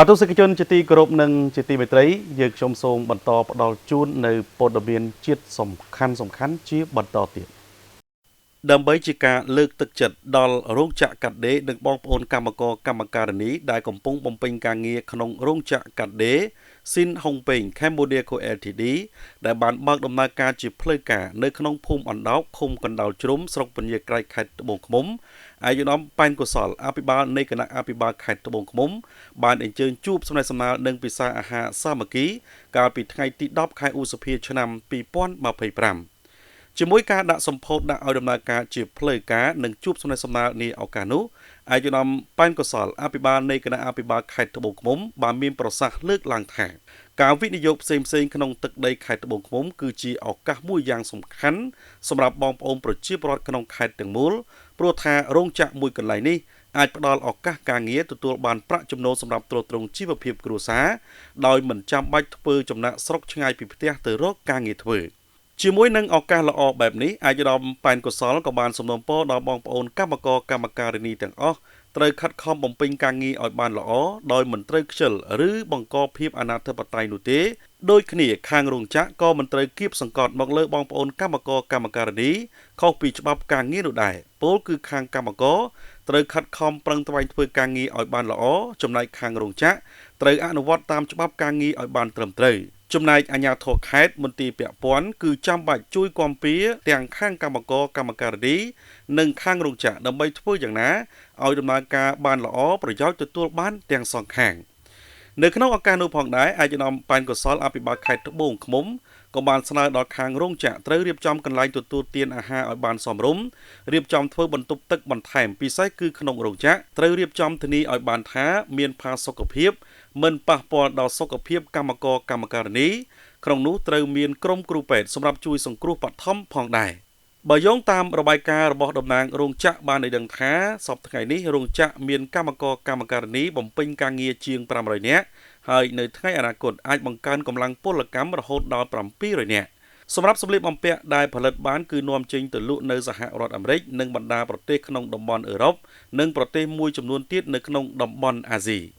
បាទទស្សនិកជនជាទីគោរពនិងជាទីមេត្រីយើងខ្ញុំសូមបន្តផ្ដល់ជូននៅព័ត៌មានជាតិសំខាន់សំខាន់ជាបន្តទៀតដើម្បីជាការលើកទឹកចិត្តដល់រោងចក្រកាត់ដេរនិងបងប្អូនកម្មករកម្មការិនីដែលកំពុងបំពេញការងារក្នុងរោងចក្រកាត់ដេរស៊ីនហុងពេង Cambodia Co Ltd ដែលបានបើកដំណើរការជាផ្លូវការនៅក្នុងភូមិអណ្ដោកឃុំកណ្ដោលជ្រុំស្រុកពញាក្រែកខេត្តត្បូងឃ្មុំឯកឧត្តមប៉ែនកុសលអភិបាលនៃគណៈអភិបាលខេត្តត្បូងឃ្មុំបានអញ្ជើញជួបសំណេះសំណាលនិងពិសាអាហារសាមគ្គីកាលពីថ្ងៃទី10ខែឧសភាឆ្នាំ2025ជាមួយការដាក់សម្ពោធដាក់ឲ្យដំណើរការជាផ្លូវការនិងជួបសំណេះសំណាលនាឱកាសនោះឯកឧត្តមប៉ែនកុសលអភិបាលនៃគណៈអភិបាលខេត្តត្បូងឃ្មុំបានមានប្រសាសន៍លើកឡើងថាការវិនិយោគផ្សេងៗក្នុងទឹកដីខេត្តត្បូងឃ្មុំគឺជាឱកាសមួយយ៉ាងសំខាន់សម្រាប់បងប្អូនប្រជាពលរដ្ឋក្នុងខេត្តទាំងមូលព្រោះថារោងចក្រមួយកន្លែងនេះអាចផ្ដល់ឱកាសការងារទទួលបានប្រាក់ចំណូលសម្រាប់ទ្រទ្រង់ជីវភាពគ្រួសារដោយមិនចាំបាច់ធ្វើចំណាកស្រុកឆ្ងាយពីផ្ទះទៅរកការងារធ្វើជាមួយនឹងឱកាសល្អបែបនេះឯកឧត្តមប៉ែនកុសលក៏បានសំណូមពរដល់បងប្អូនកម្មករកម្មការិនីទាំងអស់ត្រូវខិតខំបំពេញការងារឲ្យបានល្អដោយមិនត្រូវខ្ជិលឬបង្កភាពអនាធិបតេយ្យនោះទេដូចគ្នាខាងរោងចក្រក៏មិនត្រូវគៀបសង្កត់មកលើបងប្អូនកម្មករកម្មការិនីខុសពីច្បាប់ការងារនោះដែរពោលគឺខាងកម្មករត្រូវខិតខំប្រឹងប្រែងធ្វើការងារឲ្យបានល្អចំណែកខាងរោងចក្រត្រូវអនុវត្តតាមច្បាប់ការងារឲ្យបានត្រឹមត្រូវចំណែកអាជ្ញាធរខេត្តមន្ទីរពាក់ព័ន្ធគឺចាំបាច់ជួយគាំពារទាំងខាងកម្មករកម្មការិនីនិងខាងរោងចក្រដើម្បីធ្វើយ៉ាងណាឲ្យដំណើរការបានល្អប្រយោជន៍ទទួលបានទាំងសងខាងនៅក្នុងឱកាសនោះផងដែរឯកឧត្តមប៉ែនកុសលអភិបាលខេត្តត្បូងឃ្មុំក៏បានស្នើដល់ខាងរោងចក្រត្រូវរៀបចំកន្លែងទទួលទានអាហារឲ្យបានសមរម្យរៀបចំធ្វើបន្ទប់ទឹកបន្ថែមពិសេសគឺក្នុងរោងចក្រត្រូវរៀបចំធានាឲ្យបានថាមានផាសុកភាពមិនប៉ះពាល់ដល់សុខភាពកម្មករកម្មការិនីក្នុងនោះត្រូវមានក្រុមគ្រូពេទ្យសម្រាប់ជួយសង្គ្រោះបឋមផងដែរបើយោងតាមរបាយការណ៍របស់តំណាងរោងចក្របានឲ្យដឹងថាសប្តាហ៍ថ្ងៃនេះរោងចក្រមានកម្មករកម្មការិនីបំពេញការងារជាង500នាក់ហើយនៅថ្ងៃអនាគតអាចបង្កើនកម្លាំងពលកម្មរហូតដល់700នាក់សម្រាប់សម្លៀកបំពាក់ដែលផលិតបានគឺនាំចេញទៅលក់នៅសហរដ្ឋអាមេរិកនិងបណ្ដាប្រទេសក្នុងតំបន់អឺរ៉ុបនិងប្រទេសមួយចំនួនទៀតនៅក្នុងតំបន់អាស៊ី។